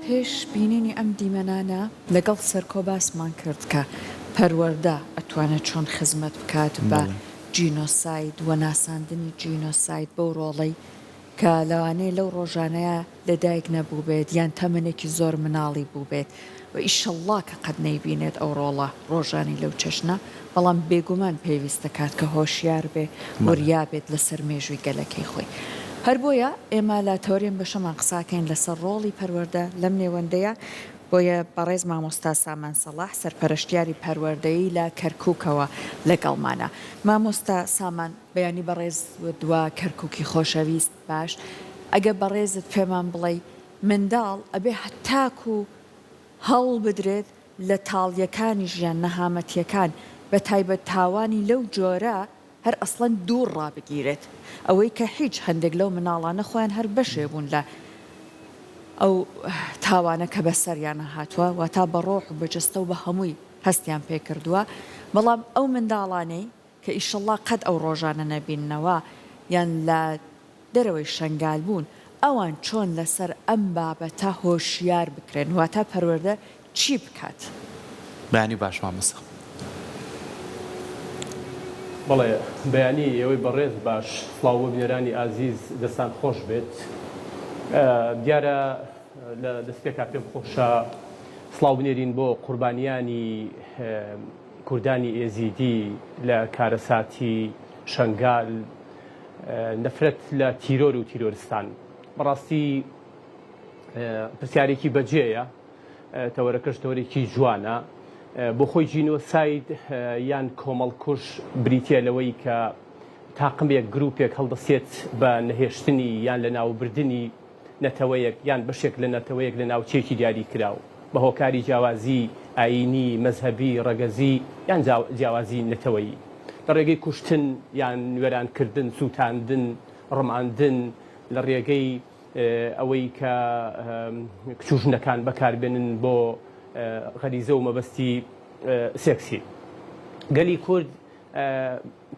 پێش بینینی ئەم دیمەنانە لەگەڵ سەرکۆ باسمان کرد کە پەروەردە ئەتوانێت چۆن خزمەت بکات بە جینۆساید و ناساندنی جینۆساید بەو ڕۆڵەی کە لەوانەیە لەو ڕۆژانەیا لەدایک نەبووبێت یان تەمەنێکی زۆر مناڵی بووبێت و ئیشەڵڵا کە قەت نەیبینێت ئەو ڕۆڵە ڕۆژانی لەو چەشنە، بەڵام بێگومان پێویست دەکات کە هۆشیار بێ، وریا بێت لەسەر مێژووی گەلەکەی خۆی. هەر بۆیە ئێمە لە تەوەری ئەم بەشەمان قساکەین لەسەر ڕۆڵی پەروەردە لەم نێوەندەیا، بۆیە بەڕێز مامۆستا سامان سەڵاح سەرپەرشتیاری پەروەردەیی لە کەرکوکەوە لەگەڵمانە. مامۆستا سامان بەیانی بەڕێزت و کەرکوکی خۆشەویست باش ئەگەر بەڕێزت پێمان بڵێی منداڵ ئەبێ هەتاکو هەوڵ بدرێت لە تاڵیەکانی ژیان نەهامەتیەکان بە تایبەت تاوانی لەو جۆرە هەر ئەسڵەن دوور ڕابگیرێت ئەوەی کە هیچ هەندێک لەو مناڵانە خۆیان هەر بەشێ بوون لە ئەو تاوانە کە بەسەریانا هاتوە واتا بە ڕۆح و بە جەستە و بە هەمووی هەستیان پێ کردوە بەڵام ئەو منداڵانەی کە ئیشەڵا قەت ئەو ڕۆژانە نەبیننەوە یان لە دەرەوەی شەنگال بوون ئەوان چۆن لەسەر ئەم بابەتە هۆشیار بکرێن واتا پەروەردە چی بکات؟ بەیانی باش مامۆستا. بەڵێ بەیانی ئێوەی بەڕێز باش سڵاو بۆ بینەرانی ئازیز دەستان خۆش بێت دیارە لە دەستپێکا پێم خۆشە سڵاو بنێرین بۆ قوربانیانی کوردانی ئێزیدی لە کارەساتی شەنگال نەفرەت لە تیرۆر و تیرۆرستان بەڕاستی پرسیارێکی بەجێیە تەوەرەکەش تەوەرێکی جوانە بۆ خۆی جینۆساید یان کۆمەڵکوژ بریتە لەوەی کە تاقمێک گروپێک هەڵدەسێت بە نەهێشتنی یان لە ناوبردنی نەتەوەیەک یان بەشێک لە نەتەوەیەک لە ناوچەیەکی دیاریکراو بە هۆکاری جیاوازی ئایینی، مەزهەبی، ڕەگەزی یان جیاوازی نەتەوەیی لە ڕێگەی کوشتن یان وێرانکردن، سووتاندن، ڕماندن، لە ڕێگەی ئەوەی کە کچ و ژنەکان بەکاربێنن بۆ غەریزە و مەبەستی سێکسی. گەلی کورد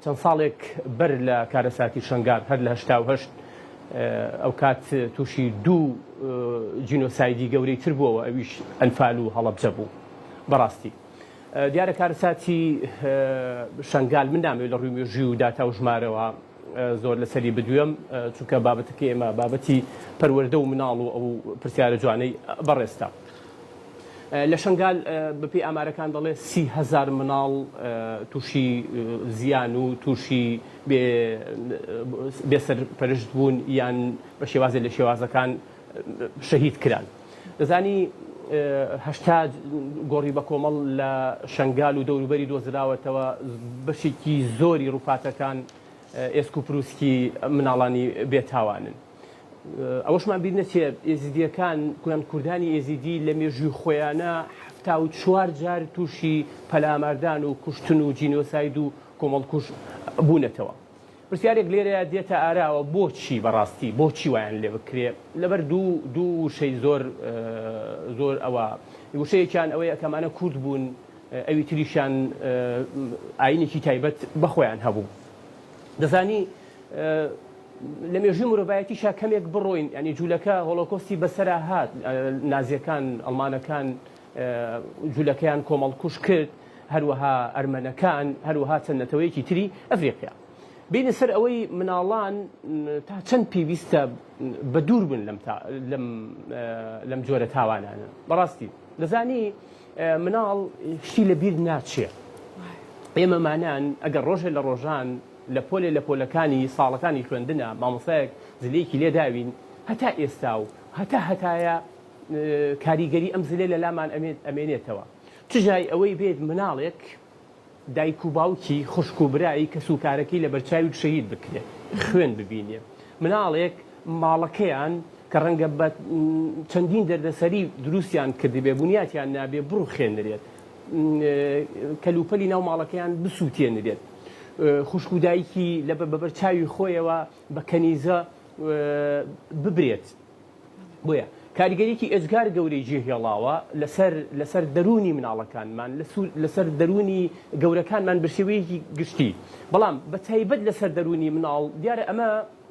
چەند ساڵێک بەر لە کارەساتی شەنگال هەر لە 88 ئەوکات تووشی دوو جینۆسایدی گەورەی تر بووەوە ئەویش ئەنفال و هەڵەبجە بوو بەڕاستی دیارە کارەساتی شەنگال من نامەوێت لە ڕووی مێژووی و داتا و ژمارەوە زۆر لەسەری بدوێم چونکە بابەتەکەی ئێمە بابەتی پەروەردە و مناڵ و ئەو پرسیارە جوانەی بەڕێزتە. لە شەنگال بەپێی ئامارەکان دەڵێ 30هزار مناڵ تووشی زیان و تووشی بێسەرپەرشت بوون یان بە شێوازێ لە شێوازەکان شەهید کران. دەزانی 80 گۆڕی بە کۆمەڵ لە شەنگال و دەوروبەری دۆزراوەتەوە بەشێکی زۆری ڕووفاتەکان ئێسک و پروسکی مناڵانی بێتاوانن. ئەوەشمان بیر نەچێ ئێزیدیەکان یان کوردانی ئێزیدی لە مێژووی خۆیانە 74 جار تووشی پەلاماردان و کوشتن و جینۆساید و کۆمەڵکوژ بوونەتەوە. پرسیارێک لێرەیا دێتە ئاراوە بۆچی بەڕاستی بۆچی وایان لێ بکرێ؟ لەبەر دوو دوو وشەی زۆر زۆر ئەوە وشەیەکیان ئەوەیە کە ئەمانە کورد بوون ئەوی تریشیان ئاینێکی تایبەت بەخۆیان هەبوو دەزانی لە مێژووی مرۆڤایەتیشا کەمێک بڕۆین یانی جوولەکە هۆلۆکۆستی بەسەرا هات نازیەکان ئەڵمانەکان جوولەکەیان کۆمەڵکوژ کرد هەروەها ئەرمەنەکان هەروەها چەند نەتەوەیەکی تری ئەفریقیا بینە سەر ئەوەی مناڵان تا چەند پێویستە بە دوور بن لەم لەم لەم جۆرە تاوانانە بەڕاستی دەزانی مناڵ شتی لە بیر ناچێ ئێمەمانان ئەگەر ڕۆژێ لە ڕۆژان لە پۆلێ لە پۆلەکانی ساڵەکانی خوێندنا مامۆستایەک زلەیەکی لێ داوین هەتا ئێستا و هەتا هەتایە کاریگەری ئەم زلە لە لامان ئەمێنێتەوە چ جای ئەوەی بێت مناڵێک دایک و باوکی خوشک و برای کەس و کارەکەی لە بەرچاوی شەهید بکرێ خوێن ببینێ مناڵێک ماڵەکەیان کە ڕەنگە بە چەندین دەردەسەری دروستیان کردبێ بنیاتیان نابێ بڕوخێنرێت کەلوپەلی ناو ماڵەکەیان بسووتێنرێت خوشک و دایکی لە بەبەر چاوی خۆیەوە بە کەنیزە ببرێت بۆیە کاریگەریی ئێجگار گەورەی جێهێڵاوە لەسەر لەسەر دەروونی مناڵەکانمان لەسەر دەروونی گەورەکانمان بە شێوەیەکی گشتی بەڵام بە تایبەت لەسەر دەروونی مناڵ دیارە ئەمە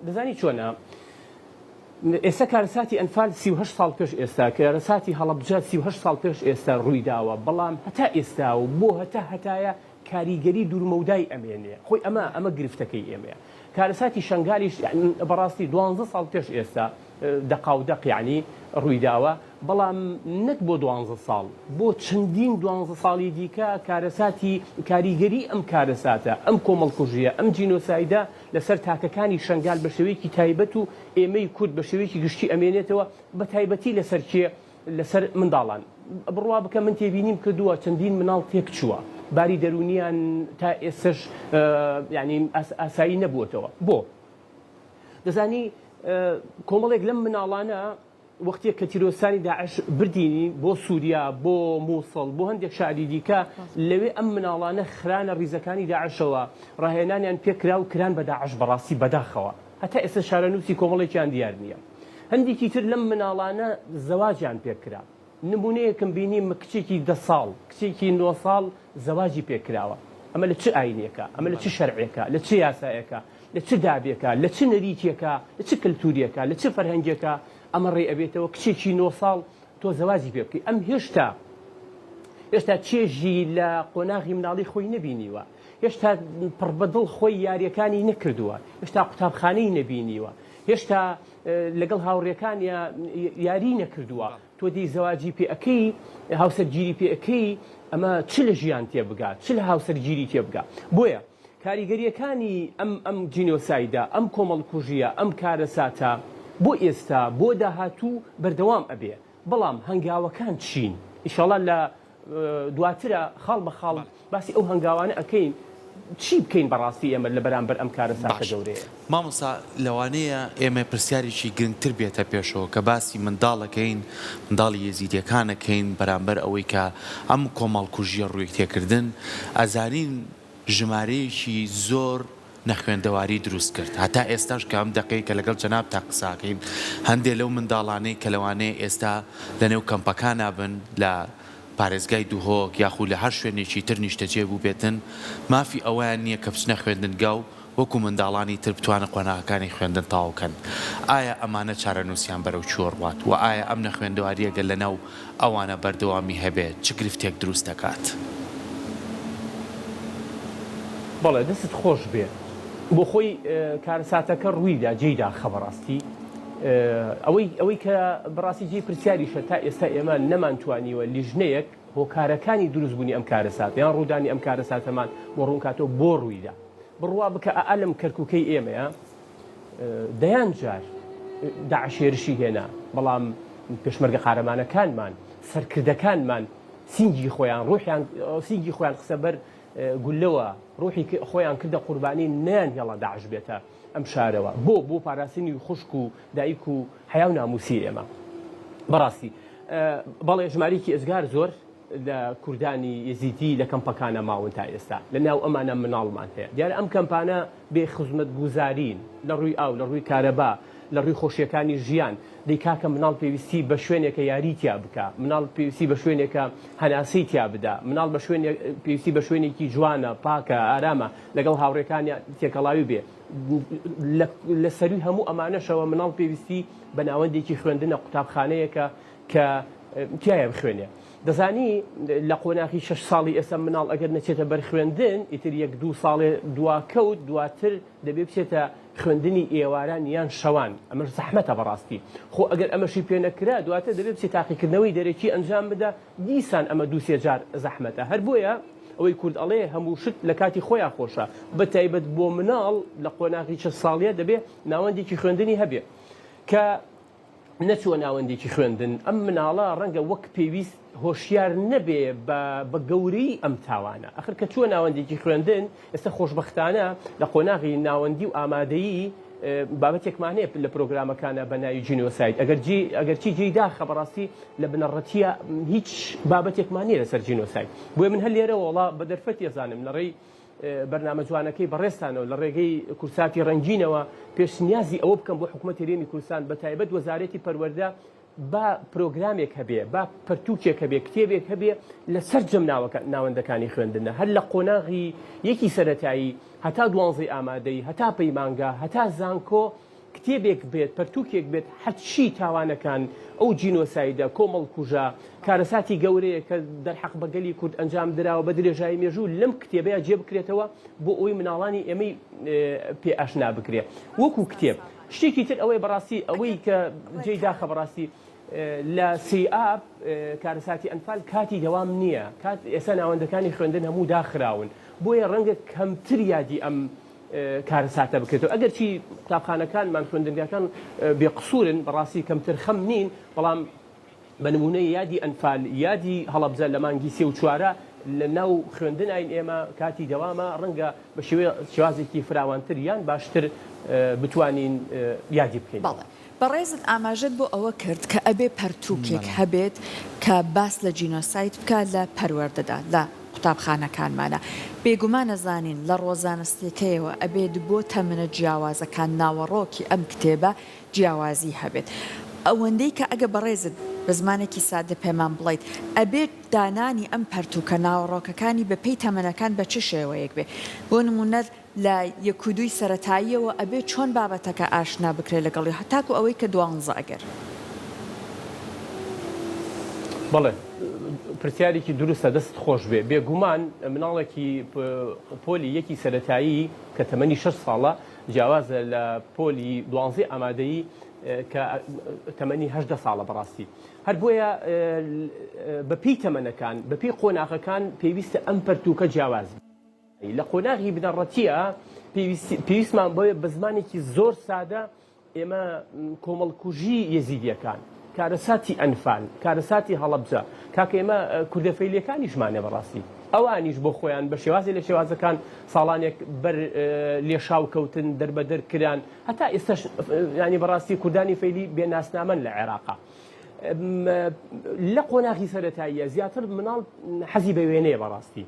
دەزانی چۆنە؟ ئێستا کارەساتی ئەنفال 38 ساڵ پێش ئێستا، کارەساتی هەڵەبجە 38 ساڵ پێش ئێستا ڕووی داوە، بەڵام هەتا ئێستا و بۆ هەتا هەتایە کاریگەری دوورمەودای ئەمێنێ. خۆی ئەمە ئەمە گرفتەکەی ئێمەیە. کارەساتی شەنگالیش بەڕاستی دوانزە ساڵ پێش ئێستا دەقاودەق یانی ڕووی داوە، بەڵام نەک بۆ دوانزە ساڵ، بۆ چەندین دوانزە ساڵی دیکە کارەساتی کاریگەری ئەم کارەساتە، ئەم کۆمەڵکوژییە، ئەم جینۆسایدە لەسەر تاکەکانی شەنگال بە شێوەیەکی تایبەت و ئێمەی کورد بە شێوەیەکی گشتی ئەمێنێتەوە، بە تایبەتی لەسەر کێ؟ لەسەر منداڵان. بڕوا بکە من تێبینیم کردووە چەندین مناڵ تێکچووە، باری دەروونیان تا ئێستەش یانی ئاسایی نەبووەتەوە. بۆ؟ دەزانی کۆمەڵێک لەم مناڵانە وەختێک کە تیرۆرستانی داعش بردینی بۆ سووریا، بۆ مووسڵ، بۆ هەندێک شاری دیکە، لەوێ ئەم مناڵانە خرانە ڕیزەکانی داعشەوە، ڕاهێنانیان پێ کرا و کران بە داعش بەڕاستی بەداخەوە هەتا ئێستا چارەنووسی کۆمەڵێکیان دیار نییە. هەندێکی تر لەم مناڵانە زەواجیان پێ کرا. نموونەیەکم بینی کچێکی دە ساڵ، کچێکی نۆ ساڵ زەواجی پێ کراوە. ئەمە لە چ ئاینێکە؟ ئەمە لە چ شەرعێکە؟ لە چ یاسایەکە؟ لە چ دابێکە؟ لە چ نەریتێکە؟ لە چ کەلتوریەکە؟ لە چ فەرهەنگێکە ئەمە ڕێ ئەبێتەوە کچێکی نۆ ساڵ تۆ زەواجی پێ بکەی؟ ئەم هێشتا هێشتا چێژی لە قۆناغی مناڵی خۆی نەبینیوە، هێشتا پڕ بە دڵ خۆی یاریەکانی نەکردووە، هێشتا قوتابخانەی نەبینیوە، هێشتا لەگەڵ هاوڕێکانیا یاری نەکردووە. تۆ دێی زەواجی پێ ئەکەی، هاوسەرگیری پێ ئەکەی، ئەمە چ لە ژیان تێبگا، چ لە هاوسەرگیری تێبگا. بۆیە کاریگەرییەکانی ئەم ئەم جینۆسایدە، ئەم کۆمەڵکوژییە، ئەم کارەساتە بۆ ئێستا، بۆ داهاتوو بەردەوام ئەبێ. بەڵام هەنگاوەکان چین؟ ئیشەڵا لە دواترا خاڵ بە خاڵ باسی ئەو هەنگاوانە ئەکەین چی بکەین بەڕاستی ئێمە لە بەرامبەر ئەم کارەساتە باش گەورەیە. مامۆستا لەوانەیە ئێمە پرسیارێکی گرنگتر بێتە پێشەوە کە باسی منداڵ ئەکەین منداڵی یەزیدیەکان ئەکەین بەرامبەر ئەوەی کە ئەم کۆمەڵکوژیە ڕووی تێکردن ئەزانین ژمارەیەکی زۆر نەخوێندەواری دروست کرد هەتا ئێستاش کە ئەم دەقەی کە لەگەڵ جەنابتا قسە ئەکەین هەندێ لەو منداڵانەی کە لەوانەیە ئێستا لەنێو کەمپەکانا بن لە پارێزگای دهۆک یاخو لە هەر شوێنێکی تر نیشتەجێ بووبێتن مافی ئەوەیان نییە کە بچنە خوێندنگا و وەکو منداڵانی تر بتوانن قۆناغەکانی خوێندن تەواو کەن ئایا ئەمانە چارەنووسیان بەرەو کوێ ڕوات وە ئایا ئەم نەخوێندەوارییە گەر لەناو ئەوانە بەردەوامی هەبێ چ گرفتێک دروست دەکات؟ بەڵێ دەستت خۆش بێ بۆ خۆی کارەساتەکە ڕوویدا جێی داخە بەڕاستی ئەوەی ئەوەی کە بەڕاستی جێی پرسیاریشە تا ئێستا ئێمە نەمانتوانیوە لیژنەیەک هۆکارەکانی دروستبوونی ئەم کارەساتە یان ڕوودانی ئەم کارەساتەمان بۆ ڕوونکاتەوە بۆ ڕوویدا بڕوا بکە ئا لەم کەرکوکەی ئێمەیە دەیان جار داعش هێرشی هێنا بەڵام پێشمەرگە قارەمانەکانمان سەرکردەکانمان سینگی خۆیان ڕوحیان سینگی خۆیان خستە بەر گولەوە ڕوحی خۆیان کردە قوربانی نەیان هێڵا داعش بێتە ئەم شارەوە بۆ بۆ پاراستنی خوشک و دایک و حیا و ناموسی ئێمە بەڕاستی بەڵێ ژمارێکی ئێجگار زۆر لە کوردانی یەزیدی لە کەمپەکانە ماون تا ئێستا لە ناو ئەمانە مناڵمان هەیە دیارە ئەم کەمپانە بێ خزمەتگوزارین لە ڕووی ئاو لە ڕووی کارەبا لە ڕووی خۆشیەکانی ژیان دەی کاکە مناڵ پێویستی بە شوێنێکە یاری تیا بکا مناڵ پێویستی بە شوێنێکە هەناسەی تیا بدا مناڵ بە شوێنێک پێویستی بە شوێنێکی جوانە پاکە ئارامە لەگەڵ هاوڕێکانیا تێکەڵاوی بێ لە سەروی هەموو ئەمانەشەوە مناڵ پێویستی بە ناوەندێکی خوێندنە قوتابخانەیەکە کە تیایا بخوێنێ. دەزانی لە قۆناغی شەش ساڵی ئێستا مناڵ ئەگەر نەچێتە بەر خوێندن ئیتر یەک دوو ساڵێ دواکەوت دواتر دەبێ بچێتە خوێندنی ئێواران یان شەوان ئەمەش زەحمەتە بەڕاستی خۆ ئەگەر ئەمەشی پێ نەکرا دواتر دەبێ بچێ تاقیکردنەوەی دەرەکی ئەنجام بدا دیسان ئەمە دوو سێ جار زەحمەتە هەر بۆیە ئەوەی کورد ئەڵێ هەموو شت لە کاتی خۆیا خۆشە بە تایبەت بۆ مناڵ لە قۆناغی شەش ساڵیە دەبێ ناوەندێکی خوێندنی هەبێ کە نەچووە ناوەندێکی خوێندن، ئەم مناڵە ڕەنگە وەک پێویست هۆشیار نەبێ بە بە گەورەیی ئەم تاوانە. ئەخر کە چووە ناوەندێکی خوێندن، ئێستا خۆشبەختانە لە قۆناغی ناوەندی و ئامادەیی بابەتێکمان هەیە لە پرۆگرامەکانا بە ناوی جینۆساید. ئەگەر جێی ئەگەرچی جێی داخە بەڕاستی لە بنەڕەتییا هیچ بابەتێکمان نییە لەسەر جینۆساید. بۆیە من هەر لێرەوە وەڵا بە دەرفەتی ئەزانم لە ڕێی بەرنامە جوانەکەی بەڕێزتانەوە لە ڕێگەی کورساتی ڕەنگینەوە پێشنیازی ئەوە بکەم بۆ حکومەتی هەرێمی کوردستان بە تایبەت وەزارەتی پەروەردە با پرۆگرامێک هەبێ با پەرتوکێک هەبێ کتێبێک هەبێ لە سەرجەم ناوەندەکانی خوێندنە هەر لە قۆناغی یەکی سەرەتایی هەتا دوانزەی ئامادەی هەتا پەیمانگا هەتا زانکۆ. کتێبێک بێت، پەرتووکێک بێت، هەرچی تاوانەکان، ئەو جینۆسایدە، کۆمەڵکوژە، کارەساتی گەورەیە کە دەرحەق بە گەلی کورد ئەنجام دراوە بە درێژایی مێژوو لەم کتێبەیا جێ بکرێتەوە بۆ ئەوەی مناڵانی ئێمەی پێ ئاشنا بکرێ وەکوو کتێب. شتێکی تر ئەوەیە بەڕاستی ئەوەی کە جێی داخە بەڕاستی لە سێی ئاب کارەساتی ئەنفال کاتی دەوام نییە، کات ئێستا ناوەندەکانی خوێندن هەموو داخراون بۆیە ڕەنگە کەمتر یادی ئەم کارەساتە بکرێتەوە ئەگەرچی قوتابخانەکانمان خوێندنگاکان بێ قسوورن بەڕاستی کەمترخەم نین بەڵام بە نموونە یادی ئەنفال یادی هەڵەبجە لە مانگی سێ و چوارە لە ناو خوێندناین ئێمە کاتی دەوامە ڕەنگە بە شێوەی شێوازێکی فراوانتر یان باشتر بتوانین یادی بکەینەوە. بەڵێ. بەڕێزت ئاماژەت بۆ ئەوە کرد کە ئەبێ پەرتووکێک هەبێت کە باس لە جینۆساید بکات لە پەروەردەدا لە قوتابخانەکانمانا. بێگومان ئەزانین لە ڕووە زانستیەکەیەوە ئەبێت بۆ تەمەنە جیاوازەکان ناوەڕۆکی ئەم کتێبە جیاوازی هەبێت. ئەوەندەی کە ئەگە بەڕێزت بە زمانێکی سادە پێمان بڵێیت ئەبێت دانانی ئەم پەرتووکە ناوەڕۆکەکانی بە پێی تەمەنەکان بە چ شێوەیەک بێ؟ بۆ نموونە لە یەک و دووی سەرەتاییەوە ئەبێ چۆن بابەتەکە ئاشنا بکرێ لەگەڵی هەتاکو ئەوەی کە دوانزە ئەگەر. بەڵێ پرسیارێکی دروستە دەستت خۆش بێ. بێگومان مناڵێکی پۆلی یەکی سەرەتایی کە تەمەنی شەش ساڵە جیاوازە لە پۆلی دوانزەی ئامادەیی کە تەمەنی 18 ساڵە بەڕاستی هەر بۆیە بەپێی تەمەنەکان بەپێی قۆناغەکان پێویستە ئەم پەرتووکە جیاواز لە قۆناغی بنەڕەتیە پێویستمان بۆیە بە زمانێکی زۆر سادە ئێمە کۆمەڵکوژی یەزیدیەکان، کارەساتی ئەنفال، کارەساتی هەڵەبجە، کاکە ئێمە کوردە فەیلیەکانیشمانە بەڕاستی ئەوانیش بۆ خۆیان بە شێوازێ لە شێوازەکان ساڵانێک بەر لێشاو کەوتن دەربەدەر کران هەتا ئێستاش ینی بەڕاستی کوردانی فەیلی بێ ناسنامەن لە عێراقا. لە قۆناغی سەرەتاییە زیاتر مناڵ حەزی بە وێنەیە بەڕاستی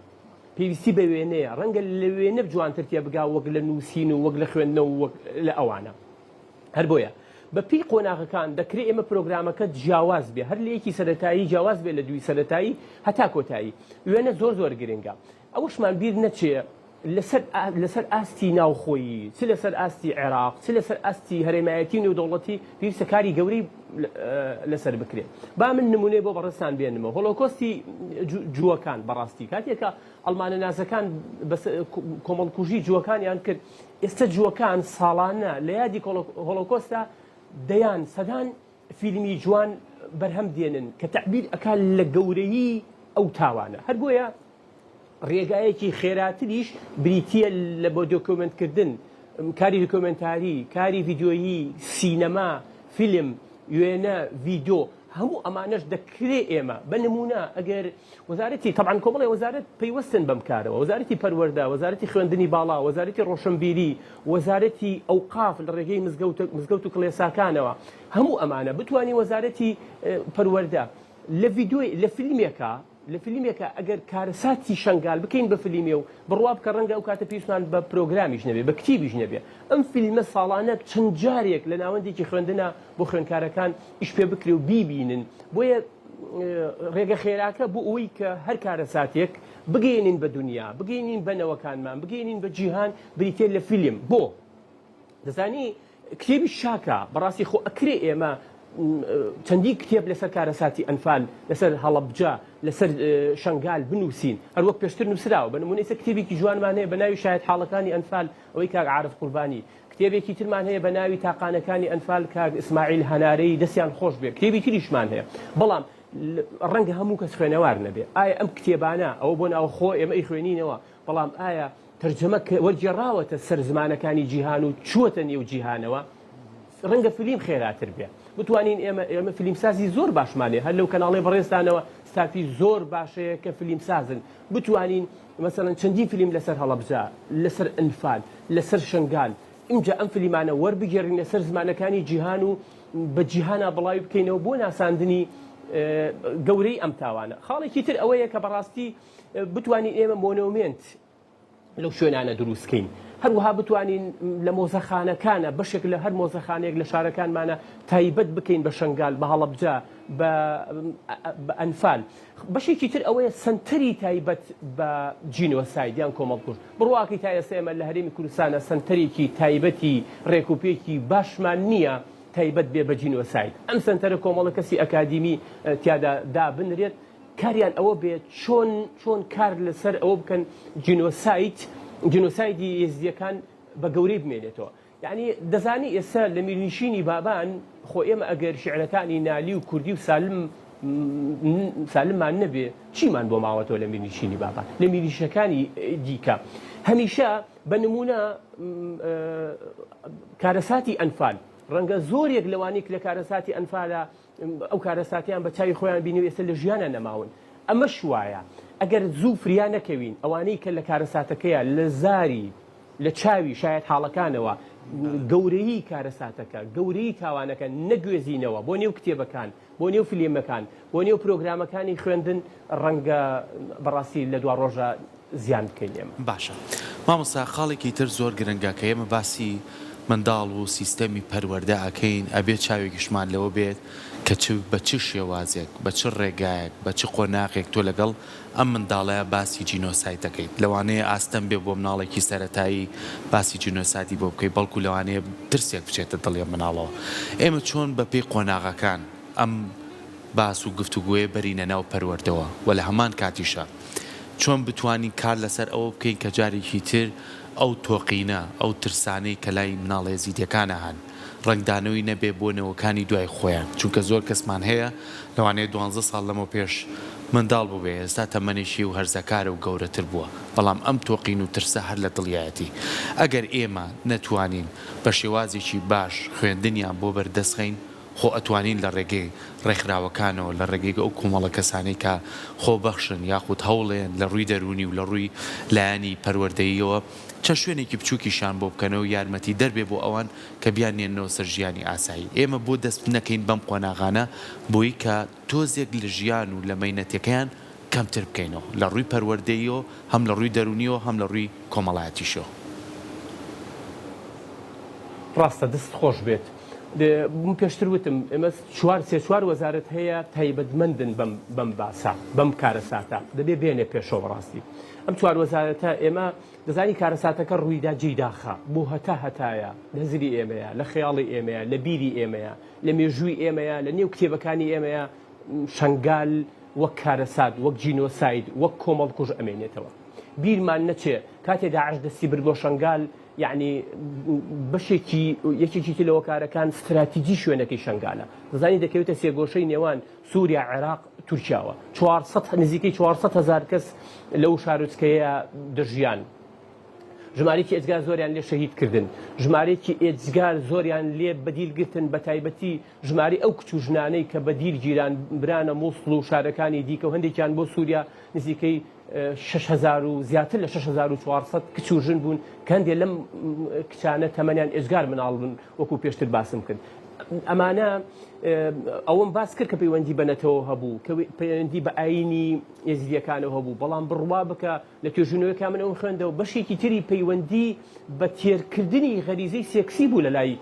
پێویستی بە وێنەیە، ڕەنگە لە وێنە جوانتر تێبگا وەک لە نووسین و وەک لە خوێندنەوە و وەک لە ئەوانە. هەر بۆیە بە پێی قۆناغەکان دەکرێ ئێمە پرۆگرامەکە جیاواز بێ، هەر لە یەکی سەرەتایی جیاواز بێ لە دووی سەرەتایی هەتا کۆتایی. وێنە زۆر زۆر گرنگە. ئەوەشمان بیر نەچێ لەسەر لەسەر ئاستی ناوخۆیی، چ لەسەر ئاستی عێراق، چ لەسەر ئاستی هەرێمایەتی و نێودەوڵەتی پێویستە کاری گەورەی لەسەر بکرێ. با من نموونەی بۆ بەڕێزتان بێنمەوە. هۆلۆکۆستی جووەکان بەڕاستی کاتێک کە ئەڵمانە نازەکان کۆمەڵکوژی جووەکانیان کرد، ئێستا جووەکان ساڵانە لە یادی هۆلۆکۆستا دەیان سەدان فیلمی جوان بەرهەم دێنن کە تەعبیر ئەکا لە گەورەیی ئەو تاوانە. هەر بۆیە ڕێگایەکی خێراتریش بریتییە لە بۆ دۆکۆمێنتکردن، کاری دۆکۆمێنتاری، کاری ڤیدیۆیی، سینەما، فیلم، وێنە، ڤیدۆ، هەموو ئەمانەش دەکرێ ئێمە بە نموونە ئەگەر وەزارەتی تەبعەن کۆمەڵێ وەزارەت پەیوەستن بەم کارەوە، وەزارەتی پەروەردە، وەزارەتی خوێندنی باڵا، وەزارەتی ڕۆشنبیری، وەزارەتی ئەوقاف لە ڕێگەی مزگەوت مزگەوت و کڵێساکانەوە، هەموو ئەمانە بتوانین وەزارەتی پەروەردە لە ڤیدۆی لە فیلمێکا لە فلیمێکا ئەگەر کارەساتی شەنگال بکەین بە فلیمێ و بڕوا بکە ڕەنگە ئەو کاتە پێویستمان بە پرۆگرامیش نەبێ بە کتیبیش نەبێ ئەم فیلمە ساڵانە چەند جارێک لە ناوەندێکی خوێندنا بۆ خوێندکارەکان ئیش پێ بکرێ و بیبینن بۆیە ڕێگە خێراکە بۆ ئەوەی کە هەر کارەساتێک بگەیەنین بە دنیا بگەینین بە نەوەکانمان بگەینین بە جیهان بریتە لە فیلم بۆ دەزانی کتێبی شاکە بەڕاستی خۆ ئەکرێ ئێمە چەندین کتێب لەسەر کارەساتی ئەنفال لەسەر هەڵەبجە لەسەر شنگال بنووسین هەروەک پێشتر نووسراوە بە نمونەی سە کتێبێکی جوانمان هەیە بە ناوی شاید حاڵەکانی ئەنفال ئەوەی کاک عارف قوربانی کتێبێکی ترمان هەیە بە ناوی تاقانەکانی ئەنفال کاک ئیسماعیل هەنارەی دەستیان خۆش بێ کتێبی تریشمان هەیە بەڵام ڕەنگە هەموو کەس خوێنەوار نەبێ ئایا ئەم کتێبانە ئەوە بۆ ناوخۆ ئێمە ئەیخوێنینەوە بەڵام ئایا تەرجەمە کە وەرگێڕاوەتە سەر زمانەکانی جیهان و چووەتە نێو جیهانەوە، ڕەنگە فلیم خێراتر بێ. بتوانین ئێمە ئێمە فلیمسازی زۆر باشمان هەیە، هەر لەو کەناڵەی بەڕێزتانەوە ستافی زۆر باش هەیە کە فلیمسازن، بتوانین مەسەلەن چەندین فلیم لەسەر هەڵەبجە، لەسەر ئەنفال، لەسەر شنگال، ئینجا ئەم فلیمانە وەربگێڕینە سەر زمانەکانی جیهان و بە جیهانا بڵاوی بکەینەوە بۆ ناساندنی گەورەی ئەم تاوانە. خاڵێکی تر ئەوەیە کە بەڕاستی بتوانین ئێمە مۆنۆمێنت لەو شوێنانە دروست کەین هەروەها بتوانین لە مۆزەخانەکانە بەشێک لە هەر مۆزەخانەیەک لە شارەکانمانە تایبەت بکەین بە شنگال بە هەڵەبجە بە ئەنفال. بەشێکی تر ئەوەیە سەنتەری تایبەت بە جینۆساید یان کۆمەڵکوژ. بڕواکەی تا ئێستا ئێمە لە هەرێمی کوردستانا سەنتەرێکی تایبەتی ڕێکوپێکی باشمان نییە تایبەت بێ بە جینۆساید. ئەم سەنتەرە کۆمەڵە کەسی ئەکادیمی تیادا دابنرێت کاریان ئەوە بێ چۆن چۆن کار لەسەر ئەوە بکەن جینۆساید جینۆسایدی ئێزدییەکان بە گەورەی بمێنێتەوە. یەعنی دەزانی ئێستا لە میرنشینی بابان خۆ ئێمە ئەگەر شیعرەکانی نالی و کوردی و سالم سالممان نەبێ چیمان بۆ ماوەتەوە لە میرنشینی بابان لە میرنشینەکانی دیکە هەمیشە بە نمونە کارەساتی ئەنفال ڕەنگە زۆرێک لەوانەی لە کارەساتی ئەنفالە ئەو کارەساتەیان بە چاوی خۆیان بینی و ئێستا لە ژیانا نەماون ئەمەش وایە ئەگەر زوو فریا نەکەوین ئەوانەی کە لە کارەساتەکەیە لە زاری لە چاوی شایەتحاڵەکانەوە گەورەیی کارەساتەکە، گەورەیی تاوانەکە نەگوێزینەوە بۆ نێو کتێبەکان، بۆ نێو فلیمەکان، بۆ نێو پرۆگرامەکانی خوێندن، ڕەنگە بەڕاستی لە دواڕۆژا زیان بکەین ئێمە. باشە مامۆستا خاڵێکی تر زۆر گرنگە کە ئێمە باسی منداڵ و سیستەمی پەروەردە ئەکەین ئەبێ چاوێکیشمان لەوە بێت کە چ بە چ شێوازێک بە چ ڕێگایەک بە چ قۆناغێک تۆ لەگەڵ ئەم منداڵەیا باسی جینۆساید دەکەیت لەوانەیە ئاستەم بێ بۆ مناڵێکی سەرەتایی باسی جینۆسایدی بۆ بکەیت بەڵکو لەوانەیە ترسێک بچێتە دڵی ئەم مناڵەوە ئێمە چۆن بە پێی قۆناغەکان ئەم باس و گفتوگۆیە بەرینە ناو پەروەردەوە و لە هەمان کاتیشا چۆن بتوانین کار لەسەر ئەوە بکەین کە جارێکی تر ئەو تۆقینە ئەو ترسانەی کە لای مناڵە ئێزیدیەکانا هەن ڕەنگدانەوەی نەبێ بۆ نەوەکانی دوای خۆیان چونکە زۆر کەسمان هەیە لەوانەیە دوانزە ساڵ لەمەو پێش منداڵ بووبێ ئێستا تەمەنێکی و هەرزەکارە و گەورەتر بووە بەڵام ئەم تۆقین و ترسە هەر لە دڵیایەتی ئەگەر ئێمە نەتوانین بە شێوازێکی باش خوێندنیان بۆ بەردەست خەین خۆ ئەتوانین لە ڕێگەی ڕێکخراوەکانەوە لە ڕێگەی ئەو کۆمەڵە کەسانەی کە خۆبەخشن یاخود هەوڵێن لە ڕووی دەروونی و لە ڕووی لایەنی پەروەردەییەوە چەند شوێنێکی بچووکیشیان بۆ بکەنەوە و یارمەتیدەر بێ بۆ ئەوان کە بیاننێننەوە سەر ژیانی ئاسایی. ئێمە بۆ دەست نەکەین بەم قۆناغانە بۆی کە تۆزێک لە ژیان و لە مەینەتەکەیان کەمتر بکەینەوە لە ڕووی پەروەردەییەوە هەم لە ڕووی دەروونیەوە هەم لە ڕووی کۆمەڵایەتیشەوە. ڕاستە دەست خۆش بێت. من پێشتر وتم ئێمە چوار سێ چوار وەزارەت هەیە تایبەتمەندن بەم بەم باسە بەم کارەساتە دەبێ بێنە پێشەوە بەڕاستی ئەم چوار وەزارەتە ئێمە دەزانی کارەساتەکە ڕوویدا جێی داخە بۆ هەتا هەتایە لە هزری ئێمەیە لە خەیاڵی ئێمەیە لە بیری ئێمەیە لە مێژووی ئێمەیە لە نێو کتێبەکانی ئێمەیە شەنگال وەک کارەسات وەک جینۆساید وەک کۆمەڵکوژ ئەمێنێتەوە بیرمان نەچێ کاتێ داعش دەستی برد بۆ شەنگال یعنی بەشێکی یەکێکی تر لە هۆکارەکان ستراتیجی شوێنەکەی شەنگالە دەزانی دەکەوێتە سێگۆشەی نێوان سووریا عێراق تورکیاوە 400 نزیکەی 400 هەزار کەس لەو شارۆچکەیە دەژیان ژمارەیەکی ئێجگار زۆریان لێ شەهید کردن ژمارەیەکی ئێجگار زۆریان لێ بەدیل گرتن بە تایبەتی ژمارەی ئەو کچ و ژنانەی کە بەدیل گیران برانە مووسڵ و شارەکانی دیکە و هەندێکیان بۆ سووریا نزیکەی 6000 و زیاتر لە 6400 کچ و ژن بوون کە هەندێک لەم کچانە تەمەنیان ئێجگار مناڵ بوون وەکو پێشتر باسم کرد ئەمانە ئەوەم باس کرد کە پەیوەندی بە نەتەوە هەبوو کە پەیوەندی بە ئاینی ئێزدیەکانەوە هەبوو بەڵام بڕوا بکە لە توێژینەوەکە من ئەوم خوێندەوە بەشێکی تری پەیوەندی بە تێرکردنی غەریزەی سێکسی بوو لە لای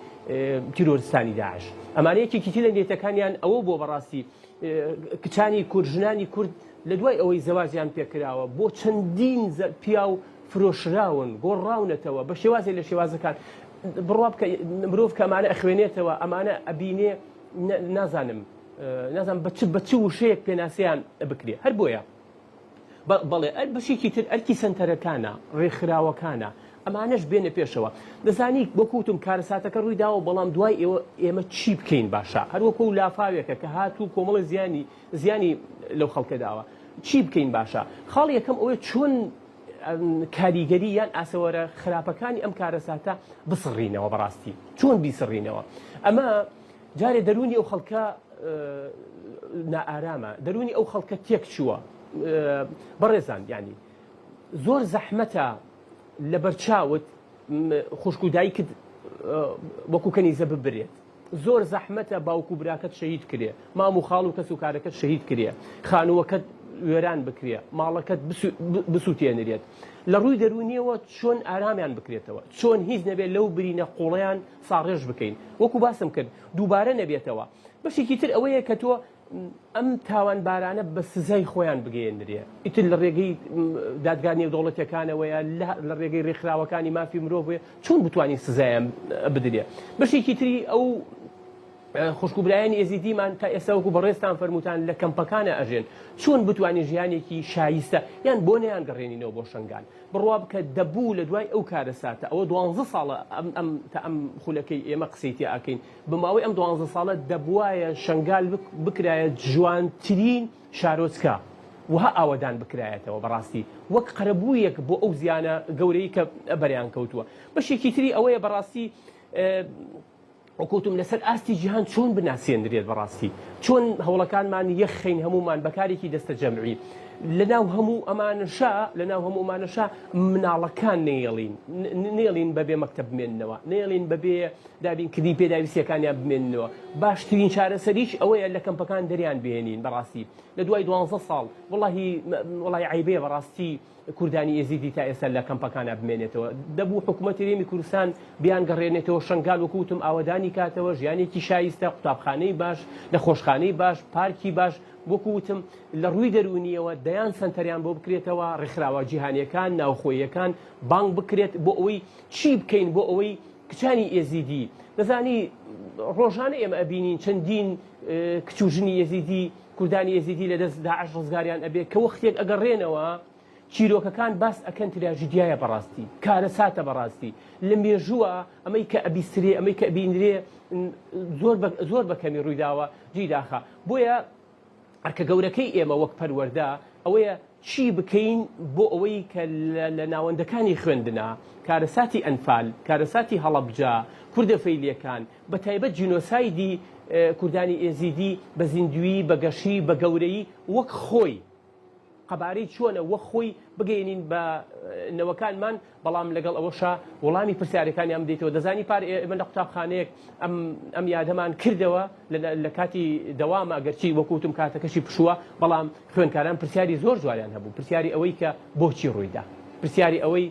تیرۆرستانی داعش ئەمانە یەکێکی تر لە نێتەکانیان ئەوە بۆ بەڕاستی کچانی کورد ژنانی کورد لە دوای ئەوەی زەواجیان پێکراوە بۆ چەندین پیاو فرۆشراون گۆڕاونەتەوە بە شێوازێ لە شێوازەکان بڕوا بکە مرۆڤ کە ئەمانە ئەخوێنێتەوە ئەمانە ئەبینێ نازانم نازانم بە چ بە چ وشەیەک پێناسەیان بکرێ هەر بۆیە بەڵێ ئەر بەشێکی تر ئەرکی سەنتەرەکانە ڕێکخراوەکانە ئەمانەش بێنە پێشەوە دەزانی وەکو وتم کارەساتەکە ڕووی داوە بەڵام دوای ئێوە ئێمە چی بکەین باشە هەر وەکو لافاوێکە کە هات و کۆمەڵی زیانی زیانی لەو خەڵکە داوە چی بکەین باشە خاڵ یەکەم ئەوەیە چۆن کاریگەری یان ئاسەوارە خراپەکانی ئەم کارەساتە بسڕینەوە بەڕاستی چۆن بیسڕینەوە ئەمە جارێ دەروونی ئەو خەڵکە نائارامە دەروونی ئەو خەڵکە تێک چووە بەڕێزان یعنی زۆر زەحمەتە لە بەرچاوت خوشک و دایکت وەکو کەنیزە ببرێت زۆر زەحمەتە باوک و براکەت شەهید کرێ مام و خاڵ و کەس و کارەکەت شەهید کرێ خانووەکەت وێران بکرێ ماڵەکەت بسووتێنرێت لە ڕووی دەروونیەوە چۆن ئارامیان بکرێتەوە چۆن هیچ نەبێت لەو برینە قوڵەیان ساڕێژ بکەین وەکو باسم کرد دووبارە نەبێتەوە بەشێکی تر ئەوەیە کە تۆ. ئەم تاوانبارانە بە سزای خۆیان بگەیەنرێ ئیتر لە ڕێگەی دادگا نێودەوڵەتیەکانەوەیە لە ڕێگەی ڕێکخراوەکانی مافی مرۆڤ چۆن بتوانین سزایان بدرێ بەشێکی تری ئەو خوشک و برایانی ئێزیدیمان تا ئێستا وەکو بەڕێزتان فەرمووتان لە کەمپەکانە ئەژێن چۆن بتوانین ژیانێکی شایستە یان بۆ نەیان گەڕێنینەوە بۆ شنگال بڕوا بکە دەبوو لە دوای ئەو کارەساتە ئەوە دوانزە ساڵە ئەم ئەم تا ئەم خولەکەی ئێمە قسەی تیا ئەکەین بە ماوەی ئەم دوانزە ساڵە دەبوایە شنگال بکرایە جوانترین شارۆچکە وەها ئاوەدان بکرایەتەوە بەڕاستی وەک قەرەبوویەک بۆ ئەو زیانە گەورەی کە بەریان کەوتووە بەشێکی تری ئەوەیە بەڕاستی وەک وتم لەسەر ئاستی جیهان چۆن بناسێنرێت بەڕاستی چۆن هەوڵەکانمان یەکخەین هەموومان بەکارێکی دەستە جەمعی لەناو هەموو ئەمانەشا لەناو هەموو ئەمانەشا مناڵەکان نەیەڵین نێڵین بەبێ مەکتەب بمێننەوە نێڵین بەبێ دابینکردنی پێداویستیەکانیان بمێننەوە باشترین چارەسەریش ئەوەیە لە کەمپەکان دەریان بهێنین بەڕاستی لە دوای دوانزە ساڵ وڵی وڵی عیبەیە بەڕاستی کوردانی ئێزیدی تا ئێستا لە کەمپەکانا بمێنێتەوە. دەبوو حکومەتی هەرێمی کوردستان بیانگەڕێنێتەوە شەنگال وەکو وتم ئاوەدانی کاتەوە، ژیانێکی شایستە، قوتابخانەی باش، نەخۆشخانەی باش، پارکی باش، وەکو وتم لە ڕووی دەروونییەوە دەیان سەنتەریان بۆ بکرێتەوە، ڕێکخراوە جیهانییەکان، ناوخۆییەکان بانگ بکرێت بۆ ئەوەی چی بکەین بۆ ئەوەی کچانی ئێزیدی، دەزانی ڕۆژانە ئێمە ئەبینین چەندین کچ و ژنی ئێزیدی کوردانی ئێزیدی لە دەست داعش ڕزگاریان ئەبێ کە وەختێک ئەگەڕێنەوە چیرۆکەکان باس ئەکەن تراژیدیایە بەڕاستی کارەساتە بەڕاستی لە مێژووە ئەمەی کە ئەبیسترێ ئەمەی کە ئەبینرێ زۆر بە زۆر بە کەمی ڕوویداوە جێی داخە بۆیە ئەرکە گەورەکەی ئێمە وەک پەروەردە ئەوەیە چی بکەین بۆ ئەوەی کە لە ناوەندەکانی خوێندنا کارەساتی ئەنفال کارەساتی هەڵەبجە کوردە فەیلیەکان بە تایبەت جینۆسایدی کوردانی ئێزیدی بە زیندوویی، بە گەشی، بە گەورەیی وەک خۆی قەبارەی چۆنە وەک خۆی بگەیەنین بە نەوەکانمان، بەڵام لەگەڵ ئەوەشا وەڵامی پرسیارەکانیان بدەیتەوە. دەزانی پار ئێمە لە قوتابخانەیەک ئەم ئەم یادەمان کردەوە لە کاتی دەوامە گەرچی وەکو وتم کاتەکەشی پشووە، بەڵام خوێندکاران پرسیاری زۆر جوانیان هەبوو، پرسیاری ئەوەی کە بۆچی ڕوویدا؟ پرسیاری ئەوەی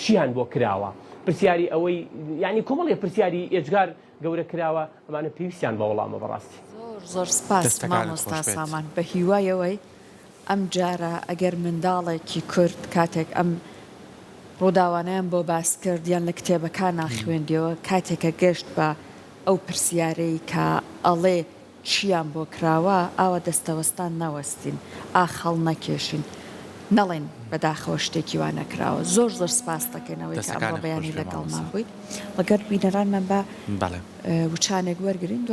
چیان بۆ کراوە؟ پرسیاری ئەوەی یانی کۆمەڵێ پرسیاری ئێجگار گەورە کراوە ئەمانە پێویستیان بە وەڵامە بەڕاستی. زۆر زۆر سپاس دەستەکانت مامۆستا خۆش بێت. سامان بە هیوای ئەوەی ئەم جارە ئەگەر منداڵێکی کورد کاتێک ئەم ڕووداوانەیان بۆ باس کرد یان لە کتێبەکانا خوێندیەوە کاتێک کە گەشت بە ئەو پرسیارەی کە ئەڵێ چیان بۆ کراوە ئاوا دەستەوەستان نەوەستین ئاخ هەڵنەکێشین نەڵێن بەداخەوە شتێکی وا نەکراوە زۆر زۆر سپاست دەکەین ئەوەی کە ئەمڕۆ دەستەکانت خۆش بەیانی بێ لەگەڵمان مامۆستا. بوویت وەگەرد بینەرانمان با بەڵێ. وچانێک وەرگرین.